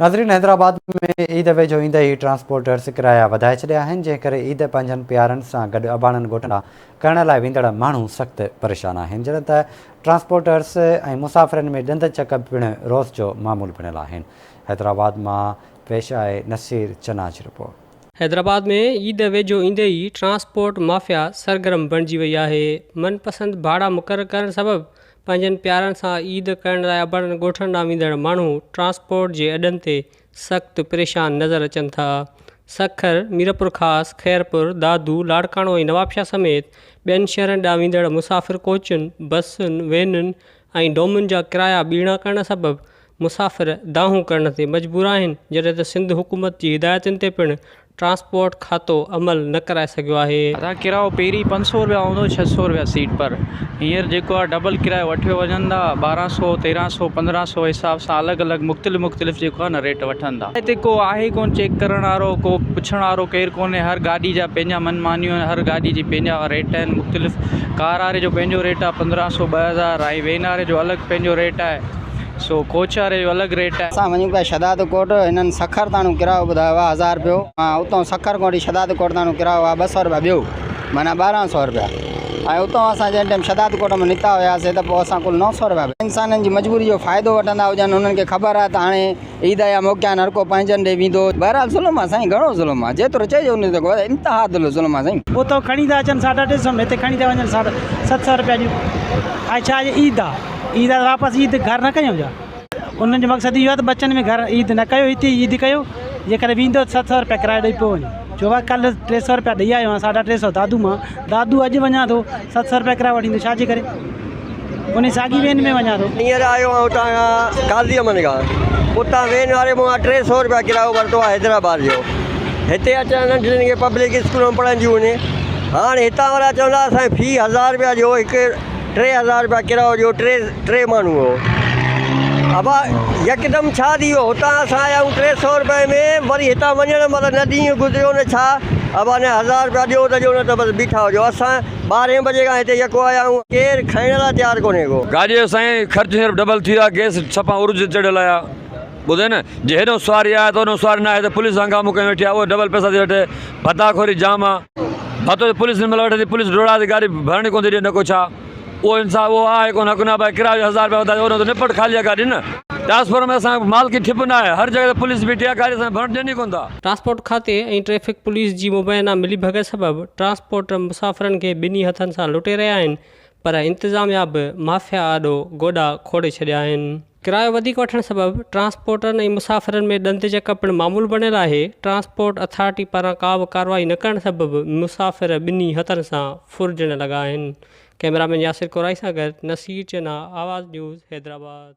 ناظرين حيدرآباد ۾ عيد ويجهو ايندي ئي ٽرانسپورٽرز ڪرايا وڌائي ڇڏيا آهن جنهن ڪري عيد پنهنجن پيارن سان گڏ اباڻن ڳوٺن ڏانهن ڪرڻ لاء ويندڙ ماڻهو سخت پريشان آهن جڏهن ته ٽرانسپورٽرز ۽ مسافرن ۾ ڏند چڪ پڻ روز جو معمول بڻيل آهن حيدرآباد مان پيش آهي نصير چنا جي رپورٽ. حيدرآباد ۾ عيد ويجهو ايندي ئي ٽرانسپورٽ مافيا سرگرم بڻجي وئي آهي من پسند ڀاڙا مقرر ڪرڻ سبب پنهنجن پيارن سان عيد ڪرڻ لاء اباڻن ڳوٺن ڏانهن ويندڙ ماڻهو ٽرانسپورٽ جي اڏن تي سخت پريشان نظر اچن ٿا. سکر، ميرپورخاص، خيرپور، دادو، لاڙڪاڻو ۽ نوابشاهه سميت ٻين شهرن ڏانهن ويندڙ مسافر ڪوچن، بسن، وينن ۽ ڊومن جا ڪرايا ٻيڻا ڪرڻ سبب مسافر دانهون ڪرڻ تي مجبور آهن، جڏهن ته سنڌ حڪومت جي هدايتن تي پڻ ٽرانسپورٽ کاتو عمل نه ڪرائي سگهيو آهي. اسان ڪرايو پهرين 500 روپيا هوندو هو 600 روپيا سيٽ پر هينئر جيڪو آهي ڊبل ڪرايو وٺيو وڃن ٿا 12 سو 13 سو 15 سو حساب سان الڳ الڳ مختلف مختلف جيڪو آهي نه ريٽ وٺن ٿا. هتي ڪو آهي ڪون چيڪ ڪرڻ وارو ڪو پڇڻ وارو ڪير ڪونهي هر گاڏي جا پنهنجا من مانيون آهن هر گاڏي جي پنهنجا ريٽ آهن مختلف ڪار واري جو پنهنجو ريٽ آهي 15 سو 2000 ۽ وين واري جو الڳ پنهنجو ريٽ آهي. سو ڪوچ واري جو الڳ ريٽ آهي. اسان وڃون پيا شھداد ڪوٽ ھنن سکر تاڻو ڪرايو ٻڌايو آ ھزار رپيو اتان سکر کان وٺي شھداد ڪوٽ تاڻو ڪرايو آ 200 رپيا ٻيو معنيٰ 1200 رپيا ۽ اتان اسان جنھن ٽائيم شھداد ڪوٽ مان نڪتا ھياسي ته پوء اسان ڪل 900 رپيا انسانن جي مجبوري جو فائدو وٺندا ھجن انھن کي خبر آ ته ھاڻي عيد جا موقعا آھن ھر ڪو پنھنجن ڏي ويندو بهرحال ظلم آ سائين گھڻو ظلم آ جيترو چئجي ان تي انتها ظلم آ سائين. اتان کڻي ٿا اچن ساڍا ٽي سو ۾ هتي کڻي ٿا وڃن ساڍا ست سو رپيا ڏيون ۽ ڇا اڄ عيد آ عيد آ ته واپس عيد گهر نه ڪيون ڇا انهن جو مقصد اهو آ ته ٻچن ۾ گهر عيد نه ڪيو هتي ئي عيد ڪيو جيڪڏهن ويندو ته 700 رپيا ڪرايو ڏئي پوء وڃو ڇو ڀاء ڪلهه 300 رپيا ڏئي آيو آهيان ساڍا ٽي سو دادو مان دادو اڄ وڃان ٿو 700 رپيا ڪرايو وٺي ايندو ڇا جي ڪري انهي ساڳي وين ۾ وڃان ٿو. هينئر آيو آهيان اتان کان قاضي احمد کان اتان وين واري مون کان 300 رپيا ڪرايو ورتو آهي حيدرآباد جو هتي اچڻ ننڍڙين کي پبلڪ اسڪول ۾ پڙهنديون هن هاڻ هتان وارا چوندا اسان جي في 1000 رپيا ڏيو هڪ 3000 رپيا ڪرايو ڏيو ٽي ٽي ماڻهو هو ابا يڪدم ڇا ٿي ويو هتان اسان آيا آهيون 300 رپئي ۾ وري هتان وڃڻ مهل نه ڏينهن گذريو نه ڇا ابا نه 1000 رپيا ڏيو ته ڏيو نه ته بس بيٺا هجو اسان 12 بجي کان هتي يڪو آيا آهيون ڪير کڻڻ لاء تيار ڪونهي ڪو. گاڏي جو سائين خرچ هينئر ڊبل ٿي ويو آهي گئس صفا عروج تي چڙهيل آهي ٻڌئي نه جي هيڏو سواري آهي ته هوڏو سواري نه آهي ته پوليس هنگامو ڪيو ويٺي آهي اهو ڊبل پئسا ٿي وٺي ڀتا خوري جام آهي ڀتو ته پوليس هن مهل وٺي ٿي پوليس ڊوڙائي ٿي گاڏي ڀرڻ ئي ڪونه ٿي ڏي نه ڪو ڇا اهو انصاف اهو آهي ڪونه حق نه ڀائي ڪرايو جو 1000 رپيا وڌايو اوڏو ته نپٽ خالي آهي گاڏي نه. ٽرانسفارمر ۾ اسان مالڪي ٺپ نه آهي هر جڳهه تي پوليس بيٺي آهي گاڏي اسان کي ڀرڻ ڏين ئي ڪونه ٿا. ٽرانسپورٽ کاتي ۽ ٽريفڪ پوليس جي مبينا ملي ڀڳت سبب ٽرانسپورٽر مسافرن کي ٻنهي هٿن سان لٽي رهيا آهن پر انتظاميا به مافيا آڏو گوڏا کوڙي ڇڏيا آهن. ڪرايو وڌيڪ وٺڻ سبب ٽرانسپورٽرن ۽ مسافرن ۾ ڏند چڪ پڻ معمول بڻيل آهي، ٽرانسپورٽ اٿارٽي پاران ڪا به ڪارروائي نه ڪرڻ سبب مسافر ٻنهي هٿن سان ڦرجڻ لڳا آهن. ڪئميرا مين ياسر ڪورائي سان گڏ نصير چنا، آواز نيوز، حيدرآباد.